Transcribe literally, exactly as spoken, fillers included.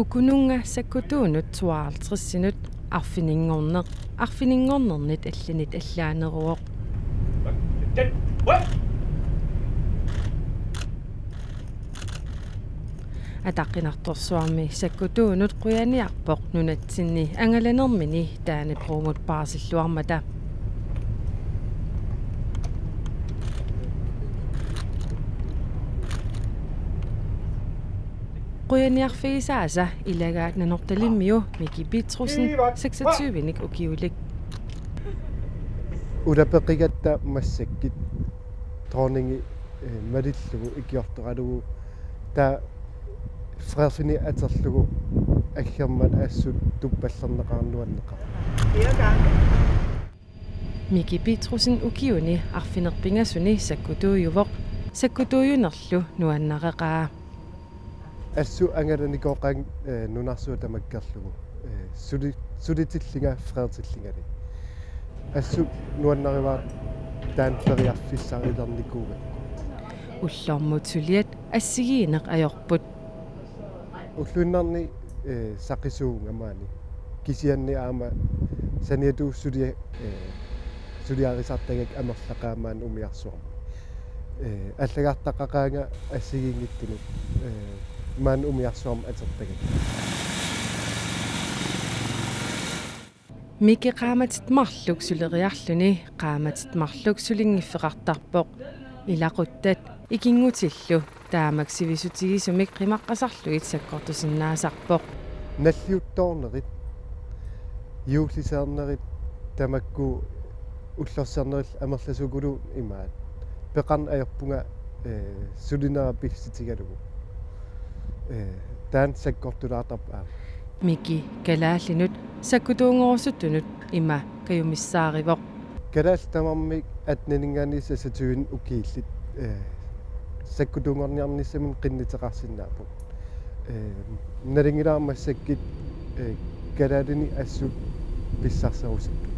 Ukununnga sakkutuunut tooghalvtredsinut arfininngorner-, arfininngornernit allanit allaaneruvoq. Ataqqinartorsuarmi sakkutuunut qujaniarpoq nunatsinni angalanermini Dannebrogimut paasilluarmata. Qujaniarfigisaasa ilagaat Nanortalimmiu Miki Petrussen, seksogtyvenik ukiulik. Ulapeqigatta massakkut dronningi, eh, malillugu ikiortoralugu, taava Frederiksseni atorlugu aggermat assut tuppallerneqarneq nuanneqarpoq. Miki Petrussen ukiuni arfineq-pingasuni sakkutuujuvoq, sakkutuujunerlu nuannareqaa. Assut angalanikooqaanga, eh, nunarsuaq tamakkerlugu. Eh, suli-, sulitillunga Frederiksillingali. Assut nuannarivara taanna periarfissarilernikuugakku. Ullormut suliat assigiinneq ajorput. Ulluinnarni, eh, saqisuuvunga maani. Kisianni aamma saniatigut sulia-, eh, suliarisartagakku amerlaqaanga maani umiarsuarmi. Eh, allagartaqaqaanga assigiinngitsunut, eh, maani umiarsuarmi atortagakku. Miki qaammatit marluk suleriarluni qaammatit marluk sulinngiffeqartarpoq. Ilaquttat ikinngutillu taamak sivisutigisumik qimaqqasarlugit sakkortusinnaasarpoq. Nalliuttoornerit, juulliseernerit, tamakku ullorsiornerit amerlasuukulu imaat. Peqarneq ajorpunga, eh, sulinera pissutigalugu. Eh, taanna sakkortulaartarpoq aamma. Miki kalaallinut sakkutuunngorusutunut ima kajumissaarivoq. Kalaallit tamarmik attenininngaanniit seksogtyvenik ukiullit, eh, sakkutuunngorniarnissaminnik qinnuteqarsinnaapput. Eh, nalunngilara massakkut, eh, kalaallinik assut pissarserusupput.